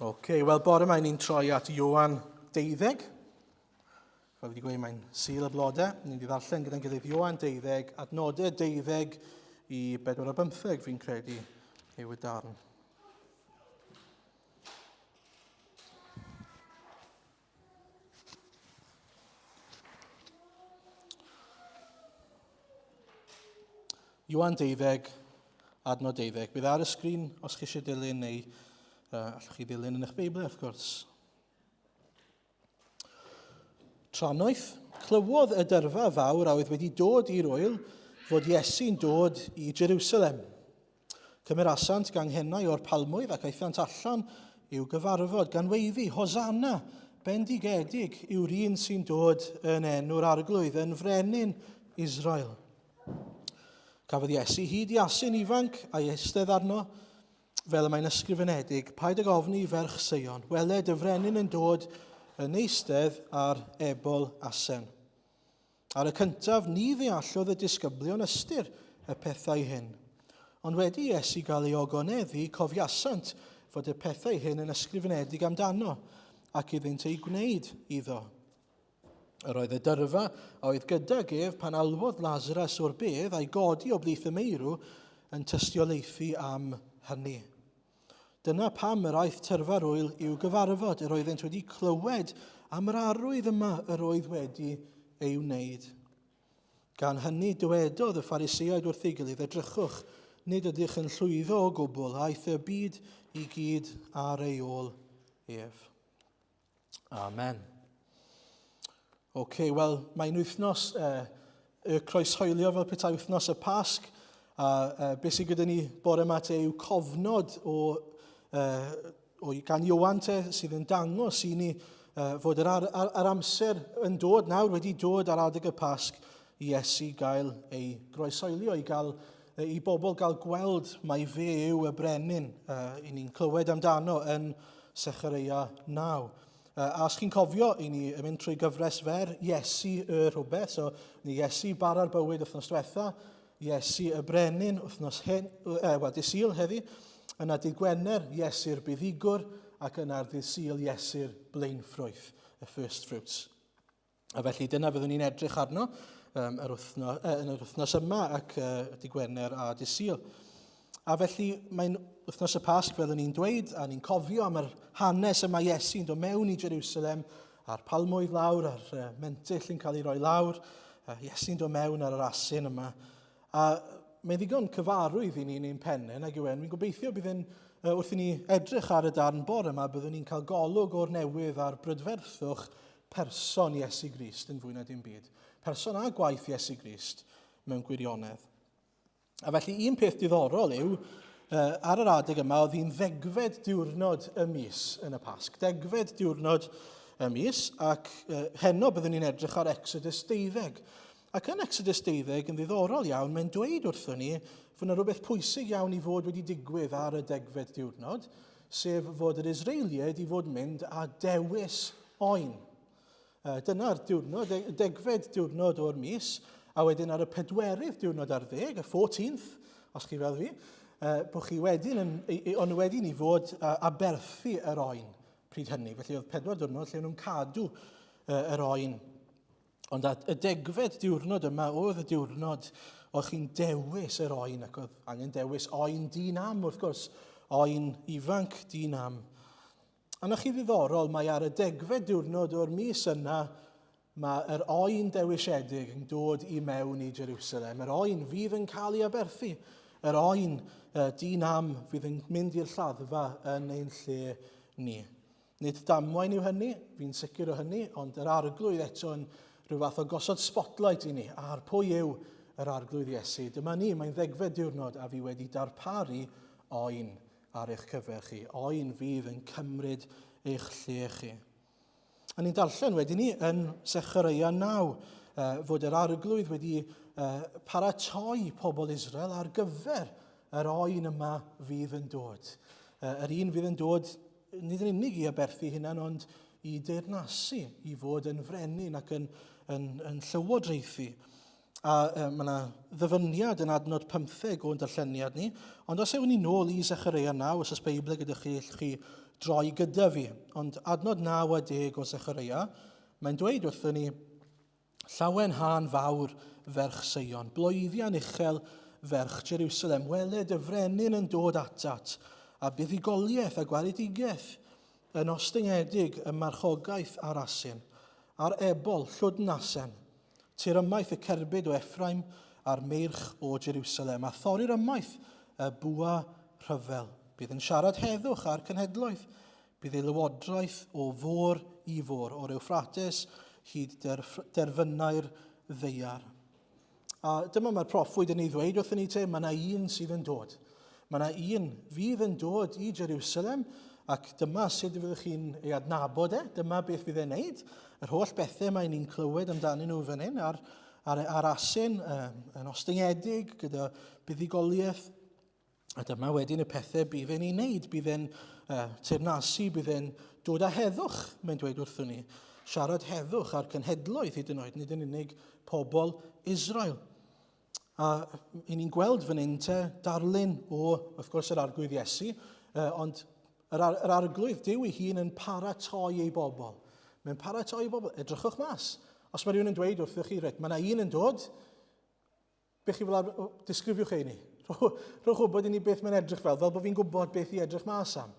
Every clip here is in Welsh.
Oce, okay, wel bore yma ni'n troi at Ioan 12. Fel wedi gweud, mae'n sil y blodau. Ni'n mynd i ddarllen gyda'n gilydd Ioan 12, adnodau 12 i 4 o 15 fi'n credu yw y darn. Ioan deuddeg, adnod deuddeg. Bydd ar y sgrin os chi eisiau dilyn neu allwch chi ddilyn yn eich Beibl wrth gwrs. Trannoeth, clywodd y dyrfa fawr a oedd wedi dod i'r oel fod Iesu'n dod i Jerusalem. Cymerasant ganghennau o'r palmwydd ac aethant allan i'w gyfarfod, gan weiddi, Hosanna! Bendigedig yw'r un sy'n dod yn enw'r Arglwydd, yn frenin Israel. Cafodd Iesu hyd i asyn ifanc a'i eistedd arno, fel y mae'n ysgrifenedig, paid ag ofni ferch Seion, weled y frenin yn dod yn eistedd ar ebol asen. Ar y cyntaf, ni ddeallodd y disgyblion ystyr y pethau hyn. Ond wedi i Iesu gael ei ogoneddu, cofiasant fod y pethau hyn yn ysgrifenedig amdano, ac iddynt eu gwneud iddo. Yr oedd y dyrfa a oedd gydag ef pan alwodd Lazarus o'r bedd a'i godi o blith y meirw yn tystiolaethu am hynny. Dyna pam yr aeth tyrfa'r ŵyl i'w gyfarfod, yr oeddent wedi clywed am yr arwydd yma yr oedd wedi ei wneud. Gan hynny, dywedodd y Phariseaid wrth ei gilydd, Edrychwch, nid ydych yn llwyddo o gwbl, aeth y byd i gyd ar ei ôl ef. Amen. Oce, okay, wel, mae'n wythnos y croeshoelio fel petai wythnos y Pasg, a beth sydd gyda ni bore yma te yw cofnod o, o gan Iowan te, sydd yn dangos i ni fod yr, ar, ar, ar amser yn dod nawr, wedi dod ar adeg y Pasg, i Iesu gael ei groeshoelio, i, gael, i bobl gael gweld mai fe yw y brenin i ni'n clywed amdano yn Sechareia 9. A os chi'n cofio, i ni yn mynd trwy gyfres fer, Iesu y rhywbeth, so ni Iesu bara'r bywyd wythnos diwetha, Iesu y brenin wythnos hyn, wel, dydd Sul heddi, yna dydd Gwener, Iesu'r buddugwr, ac yna'r dydd Sul, Iesu'r blaenffrwyth, y first fruits. A felly dyna fyddwn ni'n edrych arno um, yr wythno, yn yr wythnos yma ac dy Gwener a dy Sul. A felly mae'n wythnos y Pasg fel o'n ni'n dweud, a ni'n cofio am yr hanes yma Iesu'n dod mewn i Jerusalem, a'r palmwydd lawr, a'r mentyll yn cael ei roi lawr, Iesu'n dod mewn ar yr asyn yma. A mae'n ddigon cyfarwydd i ni yn ein pennau, nag yw e? Fi'n gobeithio bydd yn, wrth i ni edrych ar y darn bore yma, byddwn ni'n cael golwg o'r newydd ar brydferthwch person Iesu Grist yn fwy na dim byd. Person a gwaith Iesu Grist mewn gwirionedd. A felly un peth diddorol yw, ar yr adeg yma oedd hi'n ddegfed diwrnod y mis yn y Pasg. Degfed diwrnod y mis, ac heno byddwn ni'n edrych ar Exodus 12. Ac yn Exodus 12, yn ddiddorol iawn, mae'n dweud wrthon ni fod yna rhywbeth pwysig iawn i fod wedi digwydd ar y degfed diwrnod, sef fod yr Israeliaid i fod mynd a dewis oen. Dyna'r diwrnod, y degfed diwrnod o'r mis, a wedyn ar y pedwerydd diwrnod ar ddeg, y 14th, os chi fel fi, bod chi wedyn yn, ond wedyn i fod aberthu yr oen pryd hynny. Felly oedd pedwar diwrnod lle nhw'n cadw yr oen. Ond y degfed diwrnod yma oedd y diwrnod oedd chi'n dewis yr oen, ac oedd angen dewis oen dyn am, wrth gwrs, oen ifanc dyn am. A na chi ddiddorol, mae ar y degfed diwrnod o'r mis yna, mae yr oen dewisiedig yn dod i mewn i Jerusalem. Yr oen fydd yn cael ei aberthu. Yr oen dyn am fydd yn mynd i'r lladdfa yn ein lle ni. Nid damwain yw hynny, fi'n sicr o hynny, ond yr arglwydd eto yn rhyw fath o gosod spotlight i ni ar pwy yw yr arglwydd Iesu. Dyma ni, mae'n ddegfed diwrnod a fi wedi darparu oen ar eich cyfer chi, oen fydd yn cymryd eich lle chi. A ni'n darllen wedyn ni yn Sechareia 9 fod yr arglwydd wedi paratoi pobl Israel ar gyfer yr oen yma fydd yn dod. Yr un fydd yn dod nid yn unig i aberthu hunan, ond i deyrnasu, i fod yn frenin ac yn, yn, yn llywodraethu. A mae yna ddyfyniad yn adnod 15 o'n darlleniad ni, ond os ewn ni nôl i Zechareia 9, os oes Beibl gyda chi, allwch chi droi gyda fi. Ond adnod 9 a 10 o Zechareia, mae'n dweud wrthyn ni, Llawenhân fawr ferch Seion, bloeddian uchel ferch Jerusalem, weled y frenin yn dod atat, a buddugoliaeth a gwaredigaeth yn ostyngedig ym marchogaeth a'r asyn, a'r ebol, llwdn asen, tir ymaith y cerbyd o Ephraim a'r meirch o Jerusalem, a thorrir ymaith y bwa rhyfel. Bydd yn siarad heddwch â'r cenhedloedd, Bydd ei lywodraeth o fôr i fôr, o'r Ewffrates hyd derfynau'r ddaear. A dyma mae'r proffwyd yn ei ddweud wrthyn ni te, mae yna un sydd yn dod. Mae yna un fydd yn dod i Jerusalem, ac dyma sut fyddwch chi'n ei adnabod e, dyma beth fydd e'n neud. Yr holl bethau mae ni'n clywed amdanyn nhw fan hyn, ar, ar, ar asyn, um, yn ostyngedig, gyda buddugoliaeth. A dyma wedyn y pethau bydd e'n ei wneud. Bydd e'n uh, teyrnasu, bydd e'n dod â heddwch, mae'n dweud wrthwn ni. Siarad heddwch a'r cenhedloedd hyd yn oed, nid yn unig pobl Israel. A i ni'n gweld fan hyn te darlun o, wrth gwrs, yr arglwydd Iesu, uh, ond yr, ar, yr arglwydd Duw ei hun yn paratoi ei bobl. Mae'n paratoi ei bobl. Edrychwch mas. Os mae rhywun yn dweud wrthych chi, reit, mae yna un yn dod, Be chi fel arfer, disgrifiwch e i ni. Rhowch wybod i ni beth mae'n edrych fel, fel bod fi'n gwybod beth i edrych mas am.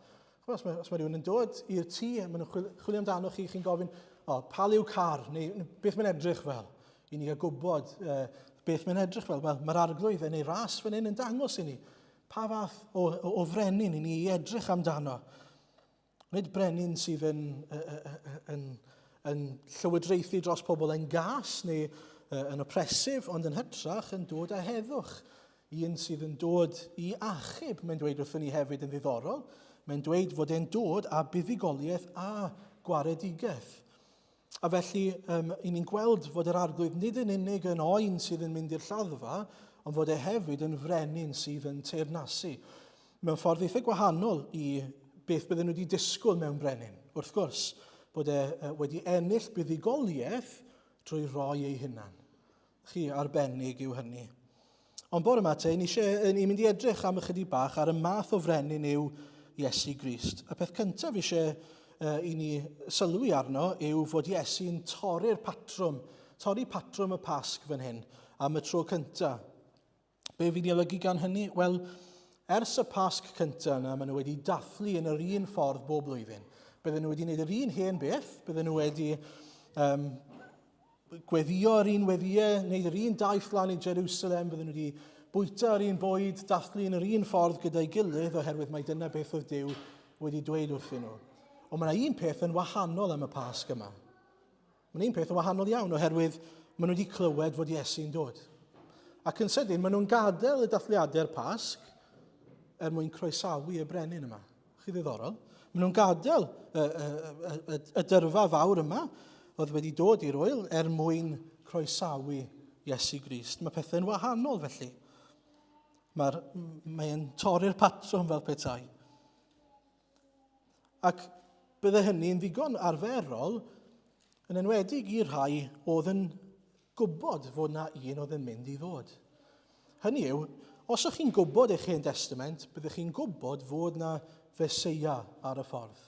Os mae, os mae rhywun yn dod i'r tŷ, maen nhw'n chwilio amdano chi, chi'n gofyn, o, pa liw car, neu beth mae'n edrych fel, i ni gael gwybod uh, beth mae'n edrych fel. Wel, mae'r arglwydd yn ei ras fan hyn yn dangos i ni pa fath o, o, o frenin i ni i edrych amdano. Nid brenin sydd yn, yn, yn llywodraethu dros pobl yn gas neu yn oppressive, ond yn hytrach yn dod â heddwch. Un sydd yn dod i achub, mae'n dweud wrthyn ni hefyd yn ddiddorol. Mae'n dweud fod e'n dod â buddugoliaeth a gwaredigaeth. A felly, um, i ni'n gweld fod yr arglwydd nid yn unig yn oen sydd yn mynd i'r lladdfa, ond fod e hefyd yn frenin sydd yn teyrnasu. Mewn ffordd eitha gwahanol i beth bydden nhw wedi disgwyl mewn brenin. Wrth gwrs, bod e wedi ennill buddugoliaeth drwy roi ei hunan. Chi arbennig yw hynny. Ond bore yma te, ni eisiau, ni'n mynd i edrych am ychydig bach ar y math o frenin yw Iesu Grist. Y peth cyntaf eisiau uh, i ni sylwi arno yw fod Iesu'n torri'r patrwm, torri patrwm y Pasg fan hyn am y tro cyntaf. Be fi'n ei olygu gan hynny? Wel, ers y Pasg cyntaf yna, maen nhw wedi dathlu yn yr un ffordd bob blwyddyn. Bydden nhw wedi gwneud yr un hen beth, bydden nhw wedi um, gweddio yr un weddiau, wneud yr un daith lan i Jerusalem, bydden nhw wedi bwyta yr un bwyd, dathlu yn yr un ffordd gyda'i gilydd, oherwydd mai dyna beth oedd Duw wedi dweud wrthyn nhw. Ond mae yna un peth yn wahanol am y Pasg yma. Mae'n un peth yn wahanol iawn, oherwydd maen nhw wedi clywed fod Iesu'n dod. Ac yn sydyn, maen nhw'n gadael y dathliadau'r Pasg er mwyn croesawu y brenin yma. Chi ddiddorol. Maen nhw'n gadael y, y, y, y, y dyrfa fawr yma oedd wedi dod i'r oel er mwyn croesawu Iesu Grist. Mae pethau'n wahanol felly. Mae'r, mae'n torri'r patrwm fel petai. Ac bydde hynny'n ddigon arferol, yn enwedig i'r rhai oedd yn gwybod fod na un oedd yn mynd i ddod. Hynny yw, os ych chi'n gwybod eich Hen Testament, byddwch chi'n gwybod fod na Feseia ar y ffordd.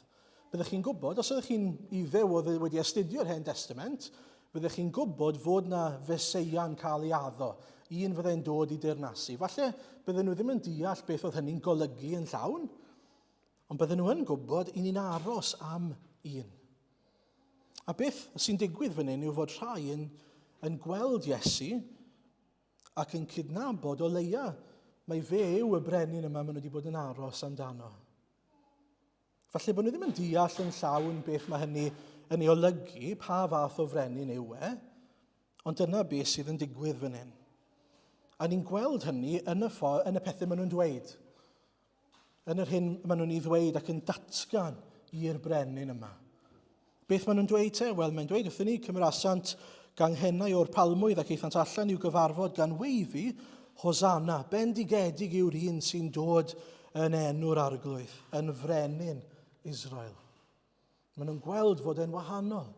Byddwch chi'n gwybod, os ydych chi'n Iddew oedd wedi astudio'r Hen Testament, byddwch chi'n gwybod fod na Feseia'n cael ei addo, un fyddai'n dod i deyrnasu. Falle bydden nhw ddim yn deall beth oedd hynny'n golygu yn llawn, ond bydden nhw yn gwybod i ni'n aros am un. A beth sy'n digwydd fan hyn yw fod rhai yn, yn gweld Iesu ac yn cydnabod o leia mai fe yw y brenin yma maen nhw wedi bod yn aros amdano. Falle bod nhw ddim yn deall yn llawn beth mae hynny yn ei olygu, pa fath o frenin yw e, ond dyna beth sydd yn digwydd fan hyn. A ni'n gweld hynny yn y, ffordd, yn y pethau maen nhw'n dweud. Yn yr hyn maen nhw'n ei ddweud ac yn datgan i'r brenin yma. Beth maen nhw'n dweud te? Wel, mae'n dweud wrthyn ni, cymerasant ganghennau o'r palmwydd ac aethant allan i'w gyfarfod gan weiddi, Hosanna, bendigedig yw'r un sy'n dod yn enw'r arglwydd, yn frenin Israel. Maen nhw'n gweld fod e'n wahanol.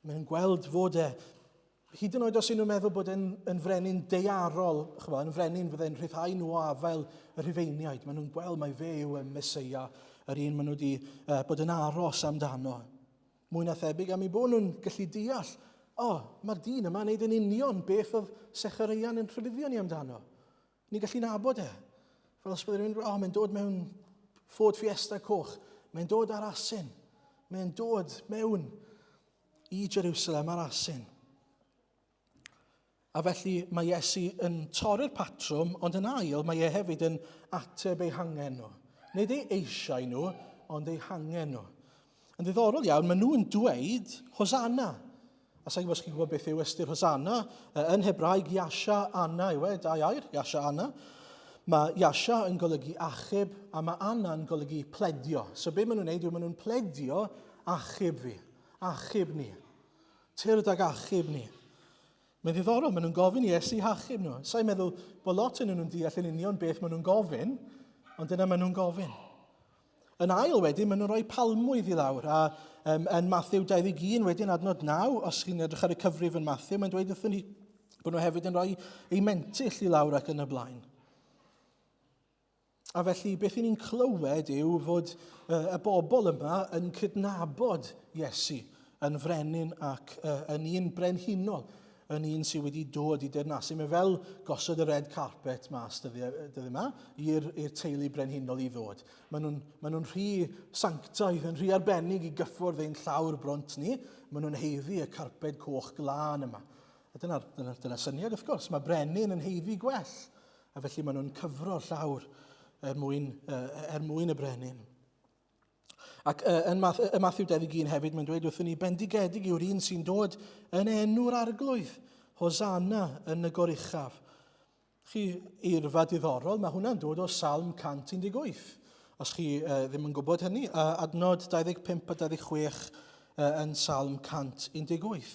Maen nhw'n gweld fod e, hyd yn oed os y'n nhw'n meddwl bod e'n yn frenin deiarol, chymod, yn frenin fydde'n rhyddhau nhw o afael y Rhufeiniaid, maen nhw'n gweld mai fe yw y Meseia, Yr un maen nhw wedi bod yn aros amdano. Mwy na thebyg am eu bod nhw'n gallu deall, o, oh, mae'r dyn yma'n neud yn union beth oedd Sechareia'n yn rhybuddio ni amdano. Ni'n gallu nabod e. Fel os bydde rhywun, o, oh, mae'n dod mewn Ford Fiesta coch, mae'n dod ar asyn, mae'n dod mewn i Jerusalem ar asyn. A felly mae Iesu yn torri'r patrwm, ond yn ail mae e hefyd yn ateb eu hangen nhw. Nid ei eisiau nhw, ond eu hangen nhw. Yn ddiddorol iawn, maen nhw'n dweud Hosanna. A sa'n gwybod os chi'n gwybod beth yw ystyr Hosanna. Yn Hebraeg, Yasha Anna yw e, dau air, Yasha Anna. Mae Yasha yn golygu achub a mae Anna yn golygu pledio. So be maen nhw'n neud yw maen nhw'n pledio achub fi, achub ni. Tyrd ag achub ni. Mae'n ddiddorol, maen nhw'n gofyn i Iesu hachub nhw. Sa'n meddwl bod lot yn nhw'n deall yn union beth maen nhw'n gofyn, ond dyna maen nhw'n gofyn. Yn ail wedyn, maen nhw'n rhoi palmwydd i lawr. A um, yn Matthew 21 wedyn, adnod 9, os chi'n edrych ar y cyfrif yn Matthew, mae'n dweud wrthyn ni bod nhw hefyd yn rhoi eu mentyll i lawr ac yn y blaen. A felly, beth ni'n clywed yw fod y bobl yma yn cydnabod Iesu yn frenin ac yn un brenhinol, yn un sydd wedi dod i deyrnasu. Mae fel gosod y red carpet mas dyddiau dyddi yma i'r teulu brenhinol i ddod. Maen nhw'n maen nhw rhy sanctaidd, yn rhy arbennig i gyffwrdd ein llawr bront ni. Maen nhw'n heiddi y carped coch glân yma. A dyna'r dyna, dyna syniad, wrth gwrs. Mae brenin yn heiddi gwell. A felly maen nhw'n cyfro llawr er mwyn, er mwyn y brenin. Ac yn Matthew 21 hefyd, mae'n dweud wrthyn ni, bendigedig yw'r un sy'n dod yn enw'r arglwydd, Hosanna yn y goruchaf. Chi eirfa diddorol, mae hwnna'n dod o Salm 118. Os chi ddim yn gwybod hynny, adnod 25 a 26 yn Salm 118,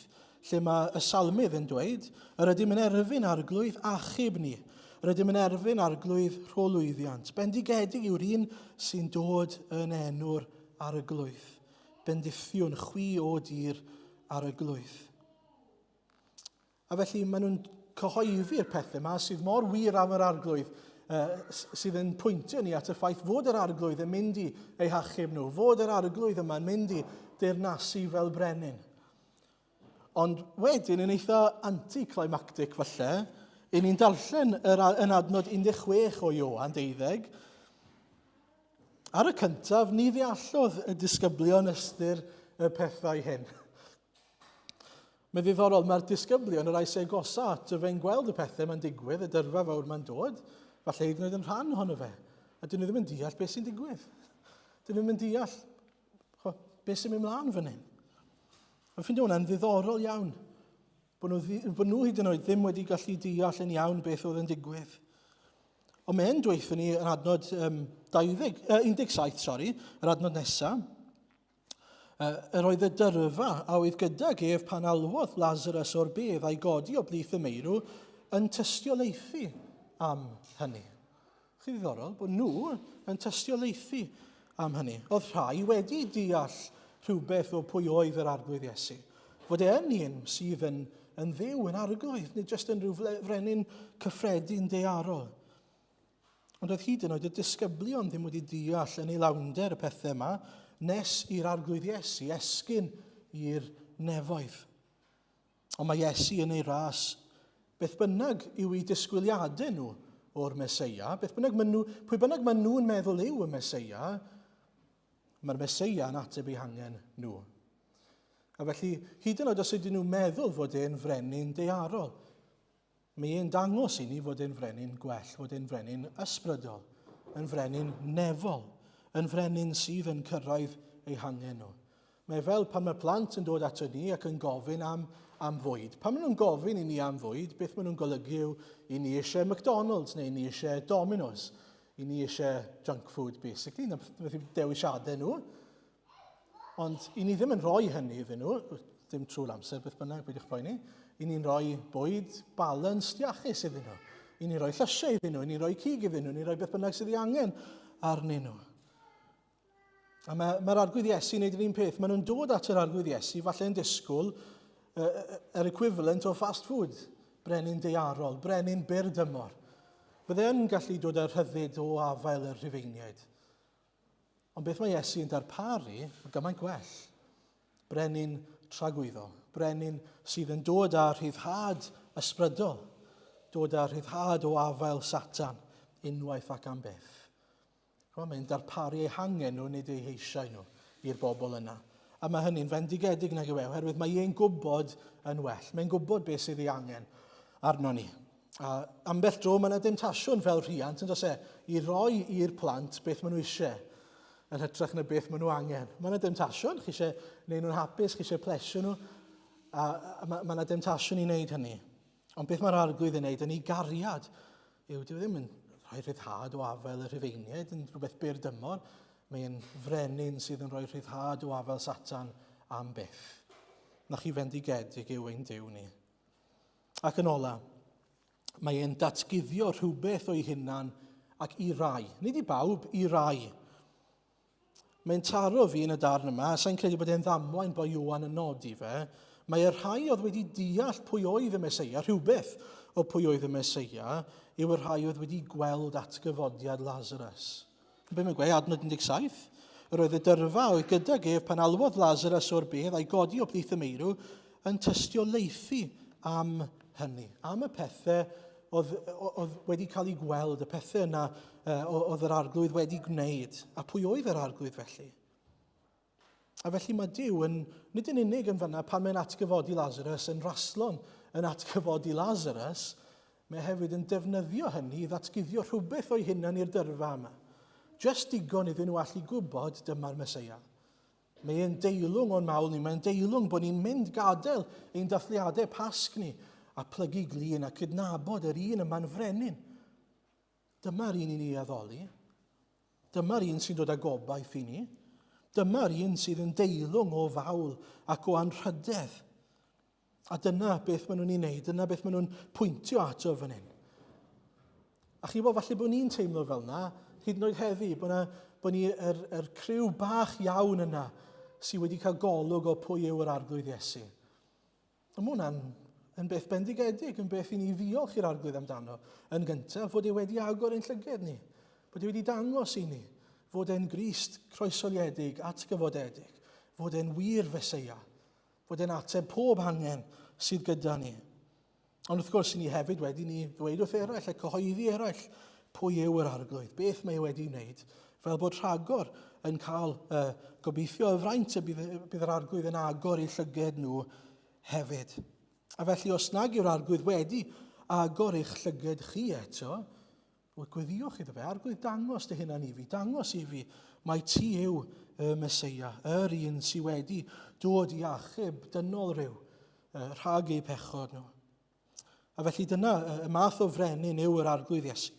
lle mae y salmydd yn dweud, Yr ydym yn erfyn arglwydd achub ni, yr ydym yn erfyn arglwydd rho lwyddiant. Bendigedig yw'r un sy'n dod yn enw'r arglwydd. Bendithiwn chwi o dir arglwydd. A felly maen nhw'n cyhoeddi'r pethau yma sydd mor wir am yr arglwydd, uh, sydd yn pwyntio ni at y ffaith fod yr arglwydd yn mynd i eu hachub nhw, fod yr arglwydd yma'n mynd i deyrnasu fel brenin. Ond wedyn, yn eitha anticlimactic falle, i ni'n darllen yr, yn adnod 16 o Ioan 12, ar y cyntaf, ni ddeallodd y disgyblion ystyr y pethau hyn. Mae'n ddiddorol, mae'r disgyblion, y rhai sy'n agosa ato fe'n gweld y pethau mae'n digwydd, y dyrfa fawr mae'n dod, falle hyd yn oed yn rhan ohono fe. A dyn nhw ddim yn deall beth sy'n digwydd. Dyn nhw ddim yn deall beth sy'n mynd mlaen fan hyn. Mae'n ffindio hwnna'n ddiddorol iawn. Bod nhw, bod nhw hyd yn oed ddim wedi gallu deall yn iawn beth oedd yn digwydd. Ond mae'n dweud ni yn adnod um, 20, uh, 17, sori, yr adnod nesaf, Yr oedd y dyrfa a oedd gydag ef pan alwodd Lazarus o'r bedd a'i godi o blith y meirw yn tystiolaethu am hynny. Chi ddiddorol bod nhw yn tystiolaethu am hynny. Oedd rhai wedi deall rhywbeth o pwy oedd yr Arglwydd Iesu. Fod e yn un sydd yn, yn ddiw, yn arglwydd, nid jyst yn rhyw frenin cyffredin daearol. Ond oedd hyd yn oed y disgyblion ddim wedi deall yn ei lawnder y pethau yma nes i'r Arglwydd Iesu esgyn i'r nefoedd. Ond mae Iesu yn ei ras beth bynnag yw eu disgwyliadau nhw o'r Meseia, beth bynnag maen nhw, pwy bynnag maen nhw'n meddwl yw y Meseia, mae'r Meseia yn ateb eu hangen nhw. A felly, hyd yn oed os ydyn nhw'n meddwl fod e'n frenin daearol, Mae e'n dangos i ni fod e'n frenin gwell, fod e'n frenin ysbrydol, yn frenin nefol, yn frenin sydd yn cyrraedd eu hangen nhw. Mae fel pan mae plant yn dod ato ni ac yn gofyn am, am fwyd. Pan maen nhw'n gofyn i ni am fwyd, beth maen nhw'n golygu yw i ni eisiau McDonald's neu i ni eisiau Domino's, i ni eisiau junk food basically, na beth yw dewisiadau nhw. Ond i ni ddim yn rhoi hynny iddyn nhw, ddim trwy'r amser beth bynnag, beidiwch poeni, i ni'n rhoi bwyd balanced iachus iddyn nhw. I ni'n rhoi llysiau iddyn nhw, i ni'n rhoi cig iddyn nhw, i ni'n rhoi beth bynnag sydd ei angen arnyn nhw. A mae'r mae Arglwydd Iesu yn gwneud yr un peth. Maen nhw'n dod at yr Arglwydd Iesu, falle yn disgwyl yr equivalent o fast food, brenin deiarol, brenin byr dymor. Fydde yn gallu dod â rhyddid o afael y Rhufeiniaid. Ond beth mae Iesu yn darparu, mae gymaint gwell. Brenin tragwyddol. Brenin sydd yn dod â rhyddhad ysbrydol. Dod â rhyddhad o afael Satan unwaith ac am byth. Mae'n darparu eu hangen nhw, nid eu heisiau nhw, i'r bobl yna. A mae hynny'n fendigedig nag yw e, oherwydd mae e'n gwybod yn well. Mae'n gwybod beth sydd ei angen arno ni. A ambell dro mae yna demtasiwn fel rhiant, yn does e, i roi i'r plant beth maen nhw eisiau, yn hytrach na beth maen nhw angen. Mae yna demtasiwn, chi eisiau gwneud nhw'n hapus, chi eisiau plesio nhw, a, a mae, mae yna demtasiwn i wneud hynny. Ond beth mae'r arglwydd yn wneud yn ei gariad yw dyw e ddim yn rhoi rhyddhad o afael y Rhufeiniaid yn rhywbeth byr dymor. Mae'n frenin sydd yn rhoi rhyddhad o afael Satan am byth. Na chi fendigedig yw ein Duw ni. Ac yn ola, mae e'n datguddio rhywbeth o'i hunan ac i rai. Nid i bawb, i rai. Mae'n taro fi yn y darn yma, a sa'n credu bod e'n ddamwain bod Ioan yn nodi fe. Mae y rhai oedd wedi deall pwy oedd y Meseia, rhywbeth o pwy oedd y Meseia, yw y rhai oedd wedi gweld atgyfodiad Lazarus. Be mae'n gweud, adnod 17? Yr oedd y dyrfa oedd gydag ef pan alwodd Lazarus o'r bedd a'i godi o blith y meirw yn tystiolaethu am hynny, am y pethau oedd, oedd wedi cael ei gweld, y pethau yna oedd yr arglwydd wedi gwneud. A pwy oedd yr arglwydd felly? A felly mae Duw yn, nid yn unig yn fanna pan mae'n atgyfodi Lazarus, yn raslon yn atgyfodi Lazarus, mae hefyd yn defnyddio hynny i ddatguddio rhywbeth o'i hunan i'r dyrfa yma. Just digon iddyn nhw allu gwybod dyma'r Meseia. Mae e'n deilwng o'n mawl ni, mae'n deilwng bod ni'n mynd gadael ein dathliadau Pasg ni a plygu glin a cydnabod yr un yma'n frenin. Dyma'r un i ni addoli. Dyma'r un sy'n dod â gobaith i ni. Dyma'r un sydd yn deilwng o fawl ac o anrhydedd. A dyna beth maen nhw'n ei wneud, dyna beth maen nhw'n pwyntio ato fan hyn. A chi bod, falle bod ni'n teimlo fel yna, hyd yn oed heddi, bod, na, bod ni yr, yr criw bach iawn yna sydd wedi cael golwg o pwy yw yr arglwydd Iesu. A mae hwnna'n yn beth bendigedig, yn beth i ni ddiolch i'r arglwydd amdano. Yn gyntaf, fod e wedi agor ein llyged ni, bod e wedi dangos i ni fod e'n Grist croesoliedig, atgyfodedig, fod e'n wir Feseia, fod e'n ateb pob angen sydd gyda ni. Ond wrth gwrs, ni hefyd wedi ni ddweud wrth eraill a cyhoeddi eraill pwy yw yr arglwydd, beth mae e wedi wneud, fel bod rhagor yn cael uh, gobeithio y fraint y bydd, bydd yr arglwydd yn agor eu llyged nhw hefyd. A felly, os nag yw'r arglwydd wedi agor eich llyged chi eto, Wel, gweddïwch iddo fe, Arglwydd, dangos dy hunan i fi, dangos i fi mai ti yw y Meseia, yr un sydd wedi dod i achub dynol rhyw rhag eu pechod nhw. A felly dyna y math o frenin yw yr Arglwydd Iesu.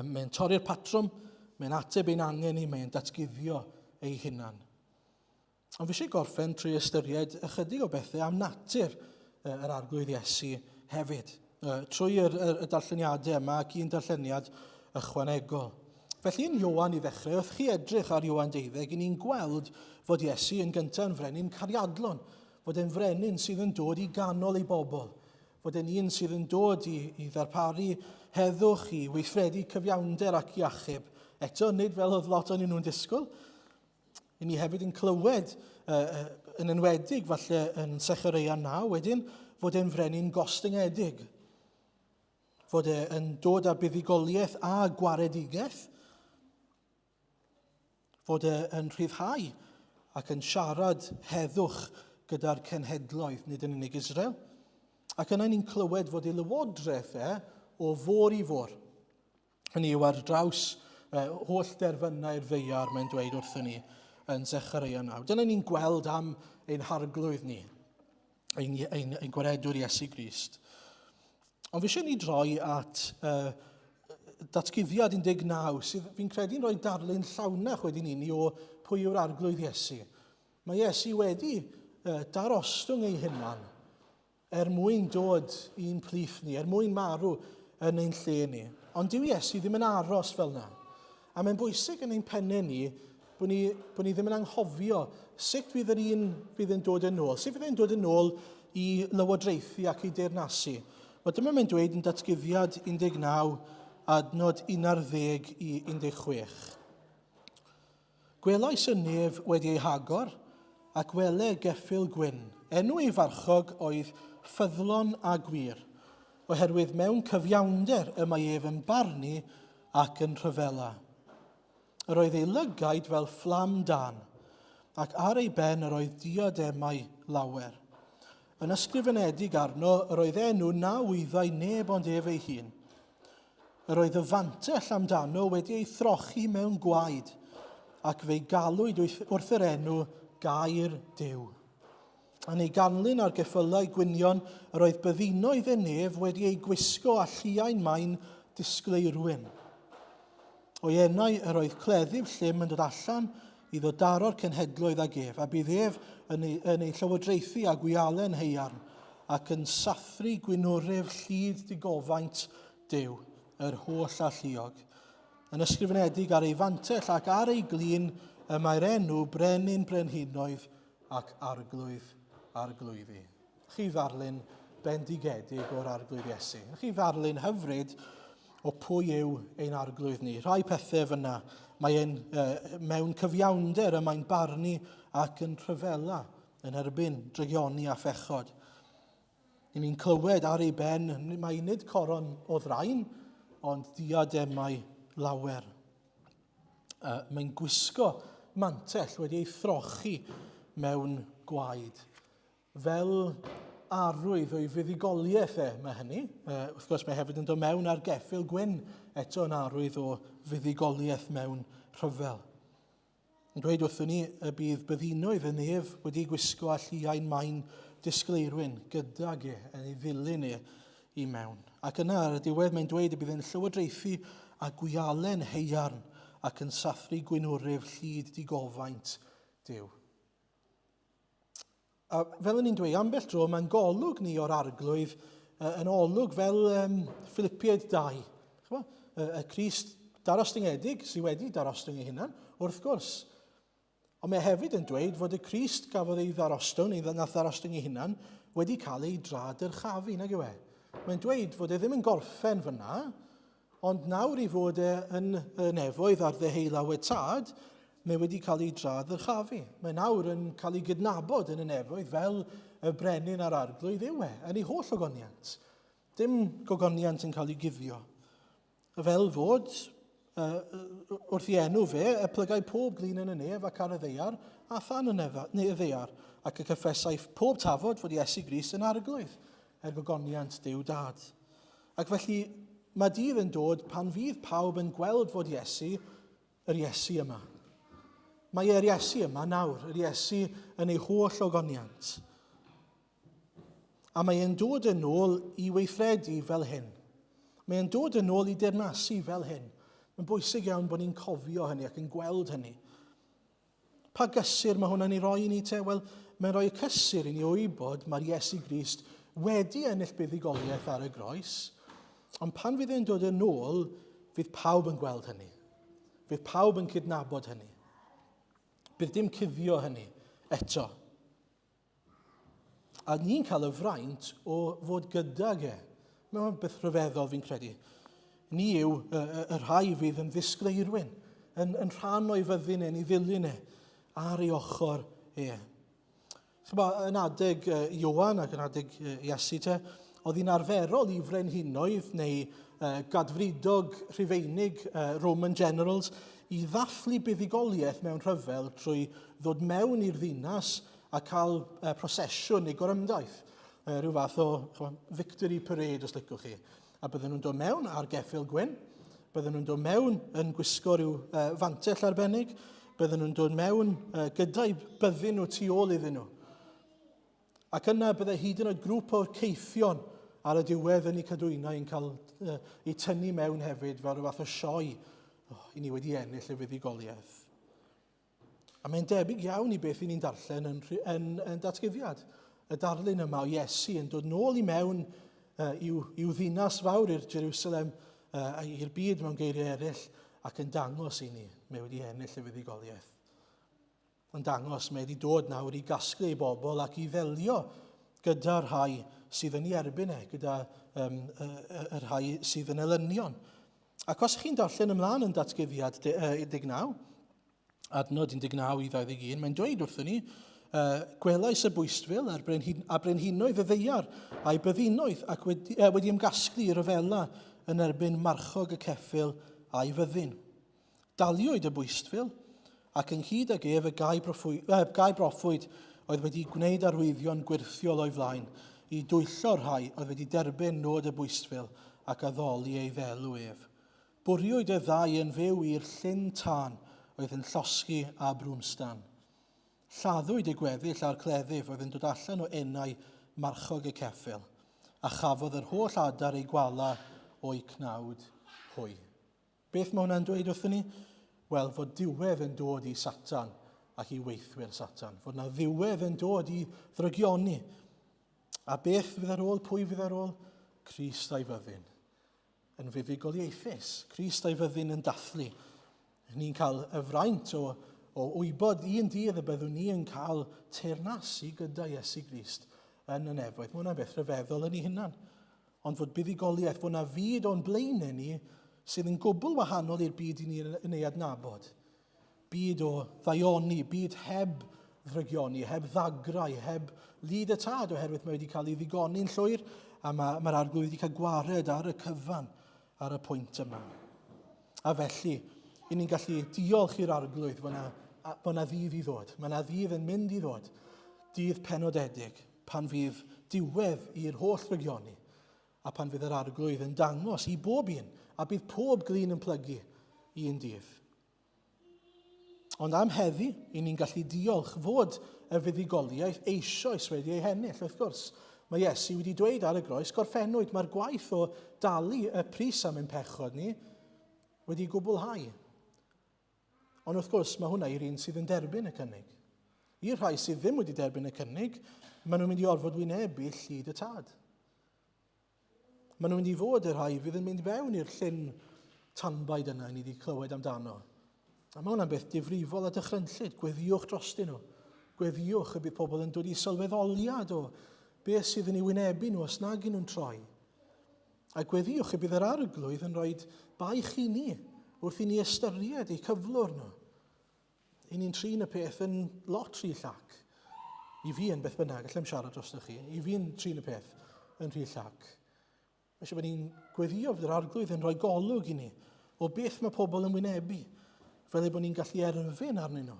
Mae'n torri'r patrwm, mae'n ateb ein angen ni, mae'n datguddio ei hunan. Ond fi eisiau gorffen trwy ystyried ychydig o bethau am natur yr Arglwydd Iesu hefyd, trwy yr, yr, y darlleniadau yma ac un darlleniad ychwanegol. Felly yn Ioan i ddechrau, wrth chi edrych ar Ioan 12, i ni'n gweld fod Iesu yn gyntaf yn frenin cariadlon, fod e'n frenin sydd yn dod i ganol ei bobl, fod e'n un sydd yn dod i, i ddarparu heddwch, i weithredu cyfiawnder ac i achub. Eto, nid fel oedd lot o'n nhw'n disgwyl, I ni hefyd yn clywed, uh, yn enwedig falle yn Sechareia 9 wedyn, fod e'n frenin gostyngedig. Fod e yn dod â buddugoliaeth a gwaredigaeth. Fod e yn rhyddhau ac yn siarad heddwch gyda'r cenhedloedd, nid yn unig Israel. Ac yna ni'n clywed fod ei lywodraeth e o fôr i fôr. Hynny yw ar draws holl derfynau'r ddeiar, mae'n dweud wrthyn ni yn Zechareia 9. Dyna ni'n gweld am ein harglwydd ni, ein, ein, ein gwaredwr Iesu Grist. Ond fi eisiau ni droi at uh, datguddiad 19, sydd fi'n credu'n rhoi darlun llawnach wedyn i ni o pwy yw'r arglwydd Iesu. Mae Iesu wedi uh, darostwng ei hunan er mwyn dod i'n plith ni, er mwyn marw yn ein lle ni. Ond dyw Iesu ddim yn aros fel yna. A mae'n bwysig yn ein pennau ni bod ni, bod ni ddim yn anghofio sut fydd yr un fydd yn dod yn ôl, sut fydd e'n dod yn ôl i lywodraethu ac i deyrnasu. Wel, dyma mae'n dweud yn datguddiad 19, adnod 11 i 16. Gwelais y nef wedi ei hagor, ac wele geffyl gwyn. Enw ei farchog oedd Ffyddlon a Gwir, oherwydd mewn cyfiawnder y mae ef yn barnu ac yn rhyfela. Yr oedd ei lygaid fel fflam dân, ac ar ei ben yr oedd diademau lawer. Yn ysgrifenedig arno yr oedd enw na wyddai neb ond ef ei hun. Yr oedd y fantell amdano wedi ei throchi mewn gwaed, ac fe'i galwyd wrth yr enw Gair Duw. Yn ei ganlyn ar geffylau gwynion yr oedd byddinoedd y nef wedi eu gwisgo â lliain main disgleirwyn. O'i enau yr oedd cleddyf llym yn dod allan iddo daro'r cenhedloedd ag ef, a bydd ef yn ei, yn ei llywodraethu â gwialen haearn, ac yn sathru gwynwryf llid digofaint Duw, yr holl alluog. Yn ysgrifenedig ar ei fantell ac ar ei glin y mae'r enw Brenin Brenhinoedd ac Arglwydd Arglwyddi. Chi ddarlun bendigedig o'r Arglwydd Iesu. Chi ddarlun hyfryd o pwy yw ein Arglwydd ni. Rhai pethau fyna, mae e'n uh, mewn cyfiawnder y mae'n barnu ac yn rhyfela yn erbyn drygioni a phechod. Ni'n ni'n clywed ar ei ben, mae nid coron o ddrain, ond diademau lawer. Uh, mae'n gwisgo mantell wedi ei throchi mewn gwaed. Fel arwydd o'i fuddugoliaeth e, mae hynny. Uh, wrth gwrs, mae hefyd yn dod mewn ar geffyl gwyn, eto yn arwydd o fuddugoliaeth mewn rhyfel. Yn dweud wrthyn ni y bydd byddinoedd y nef wedi gwisgo â lliain main disgleirwyn gydag e, yn ei ddilyn e i mewn. Ac yna ar y diwedd mae'n dweud y bydd e'n llywodraethu a gwialen heiarn ac yn sathru gwynwryf llid digofaint Duw. A fel o'n i'n dweud, ambell dro mae'n golwg ni o'r arglwydd yn olwg fel um, Philippiaid 2. Chymod, y, y Crist darostyngedig sydd wedi darostwng ei hunan, wrth gwrs. Ond mae hefyd yn dweud fod y Crist gafodd ei ddarostwng, neu nath ddarostwng ei hunan, wedi cael ei dra-dyrchafu, nag yw e? Mae'n dweud fod e ddim yn gorffen fyna, Ond nawr ei fod e yn y nefoedd ar ddeheulaw y Tad, mae wedi cael ei dra-ddyrchafu. Mae nawr yn cael ei gydnabod yn y nefoedd fel y brenin a'r arglwydd yw e, yn ei holl ogoniant. Dim gogoniant yn cael ei guddio. Fel fod, uh, wrth i enw fe, y plygai pob glin yn y nef ac ar y ddeiar, a than y, nefa, neu y ddeiar, ac y cyffesai pob tafod fod Iesu Grist yn arglwydd, er gogoniant Duw Dad. Ac felly, mae dydd yn dod pan fydd pawb yn gweld fod Iesu, yr Iesu yma. Mae e'r Iesu yma nawr, yr Iesu yn ei holl ogoniant. A mae e'n dod yn ôl i weithredu fel hyn. Mae e'n dod yn ôl i deyrnasu fel hyn. Mae'n bwysig iawn bod ni'n cofio hynny ac yn gweld hynny. Pa gysur mae hwnna'n ei roi i ni te? Wel, mae'n rhoi y cysur i ni o wybod mae'r Iesu Grist wedi ennill buddugoliaeth ar y groes, ond pan fydd e'n dod yn ôl, fydd pawb yn gweld hynny. Fydd pawb yn cydnabod hynny. Bydd dim cuddio hynny eto. A ni'n cael y fraint o fod gydag e. Mae'n beth rhyfeddol fi'n credu. Ni yw y, y, y rhai fydd yn ddisgleirwyn, yn, yn rhan o'i fyddin e'n ei ddilyn e, ar ei ochr e. Chyba, yn adeg Ioan ac yn adeg Iesu te, oedd hi'n arferol i frenhinoedd neu gadfridog Rhufeinig, Roman generals, i ddathlu buddugoliaeth mewn rhyfel trwy ddod mewn i'r ddinas a cael prosesiwn neu gorymdaith, rhyw fath o chwa, victory parade os licwch chi. A bydden nhw'n dod mewn ar geffyl gwyn, bydden nhw'n dod mewn yn gwisgo rhyw uh, fantell arbennig, bydden nhw'n dod mewn uh, gyda'i byddin nhw tu ôl iddyn nhw. Ac yna byddai hyd yn oed grŵp o'r ceithion ar y diwedd yn eu cadwynau yn cael uh, eu tynnu mewn hefyd fel rhyw fath o sioe. Oh, i ni wedi ennill y fuddugoliaeth. A mae'n debyg iawn i beth i ni'n darllen yn, yn, yn datguddiad. Y darlun yma o Iesu yn dod nôl i mewn uh, i'w, i'w ddinas fawr i'r Jerusalem, uh, i'r byd mewn geiriau eraill, ac yn dangos i ni, mae wedi ennill y fuddugoliaeth. Yn dangos mae wedi dod nawr i gasglu ei bobl ac i ddelio gyda'r rhai sydd yn ei erbyn e, gyda um, y, y, y rhai sydd yn elynion. Ac os chi'n darllen ymlaen yn datguddiad 19, Adnod 19 i 21, mae'n dweud wrthyn ni, gwelais y bwystfil a'r brenhin, a brenhinoedd y ddeiar a'i byddinoedd ac wedi, wedi ymgasglu i ryfela yn erbyn marchog y ceffyl a'i fyddin. Daliwyd y bwystfil, ac ynghyd ag ef y gau, broffwyd, gau broffwyd oedd wedi gwneud arwyddion gwyrthiol o'i flaen, i dwyllo'r rhai oedd wedi derbyn nod y bwystfil ac addoli ei ddelw ef. Bwriwyd y ddau yn fyw i'r llyn tân oedd yn llosgi â brwmstan. Lladdwyd y gweddill â'r cleddyf oedd yn dod allan o enau marchog y ceffyl, a chafodd yr holl adar eu gwala o'u cnawd hwy. Beth mae hwnna'n dweud wrthyn ni? Wel, fod diwedd yn dod i Satan ac i weithwyr Satan. Fod na ddiwedd yn dod i ddrygioni. A beth fydd ar ôl? Pwy fydd ar ôl? Crist a'i fyddin. yn fuddugoliaethus. Crist a'i fyddin yn dathlu. Ni'n cael y fraint o, o wybod un dydd y byddwn ni yn cael teyrnasu gyda Iesu Grist yn y nefoedd. Mae hwnna'n beth rhyfeddol yn ei hunan. Ond fod buddugoliaeth, fod na fyd o'n blaenau ni sydd yn gwbl wahanol i'r byd i ni yn ei adnabod. Byd o ddaioni, byd heb ddrygioni, heb ddagrau, heb lid y tad, oherwydd mae wedi cael ei ddigoni'n llwyr, a mae'r mae arglwydd wedi cael gwared ar y cyfan ar y pwynt yma. A felly, i ni'n gallu diolch i'r arglwydd fod yna, fod yna ddydd i ddod. Mae yna ddydd yn mynd i ddod, dydd penodedig, pan fydd diwedd i'r holl drygioni, a pan fydd yr arglwydd yn dangos i bob un, a bydd pob glin yn plygu un dydd. Ond am heddi, i ni'n gallu diolch fod y fuddugoliaeth eisoes wedi ei hennill, wrth gwrs. Mae Iesu wedi dweud ar y groes, gorffennwyd, mae'r gwaith o dalu y pris am ein pechod ni wedi gwblhau. Ond wrth gwrs, mae hwnna i'r un sydd yn derbyn y cynnig. I'r rhai sydd ddim wedi derbyn y cynnig, maen nhw'n mynd i orfod wynebu llid y tad. Maen nhw'n mynd i fod y rhai fydd yn mynd fewn i'r llyn tanbaid yna ni wedi clywed amdano. A mae hwnna'n beth difrifol a dychrynllyd. Gweddïwch drostyn nhw. Gweddïwch y bydd pobl yn dod i sylweddoliad o beth sydd yn ei wynebu nhw os nag nhw'n troi. A gweddïwch y bydd yr arglwydd yn rhoi baich i ni wrth i ni ystyried eu cyflwr nhw. I ni'n trin y peth yn lot rhy llac. I fi yn beth bynnag, allai'm siarad drostoch chi. I fi'n trin y peth yn rhy llac. Mae eisiau bod ni'n gweddio fydd yr arglwydd yn rhoi golwg i ni o beth mae pobl yn wynebu, fel ei bod ni'n gallu erfyn arnyn nhw.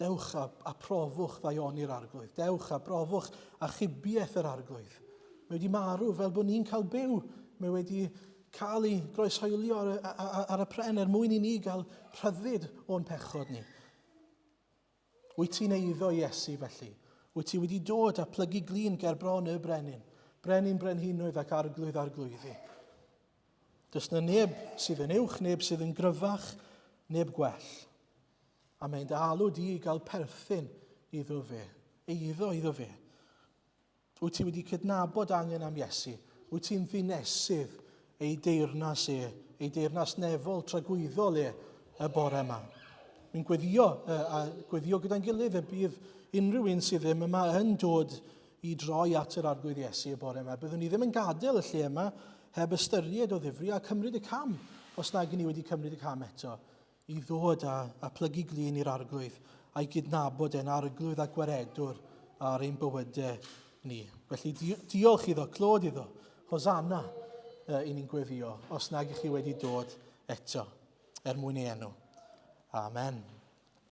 Dewch a, a profwch ddaioni'r arglwydd. Dewch a brofwch achubiaeth yr arglwydd. Mae wedi marw fel bod ni'n cael byw. Mae wedi cael ei groeshoelio ar y, ar y pren er mwyn i ni gael rhyddid o'n pechod ni. Wyt ti'n eiddo Iesu felly? Wyt ti wedi dod a plygu glin ger bron y brenin, brenin brenhinoedd ac arglwydd arglwyddi? Does na neb sydd yn uwch, neb sydd yn gryfach, neb gwell. A mae'n dy alw di i gael perthyn iddo fe, eiddo iddo fe. Wyt ti wedi cydnabod angen am Iesu? Wyt ti'n ddinesydd ei deyrnas e, ei deyrnas nefol tragwyddol e y bore yma? Mi'n gweddio, a gweddio gyda'n gilydd y bydd unrhyw un sydd ddim yma yn dod i droi at yr Arglwydd Iesu y bore yma. Byddwn ni ddim yn gadael y lle yma heb ystyried o ddifri a cymryd y cam, os nag ni wedi cymryd y cam eto i ddod a, a plygu glin i'r Arglwydd a'i gydnabod e'n Arglwydd a Gwaredwr ar ein bywydau ni. Felly di, diolch iddo, clod iddo, Hosanna uh, i ni'n gweddio, os nag ych chi wedi dod eto, er mwyn ei enw. Amen.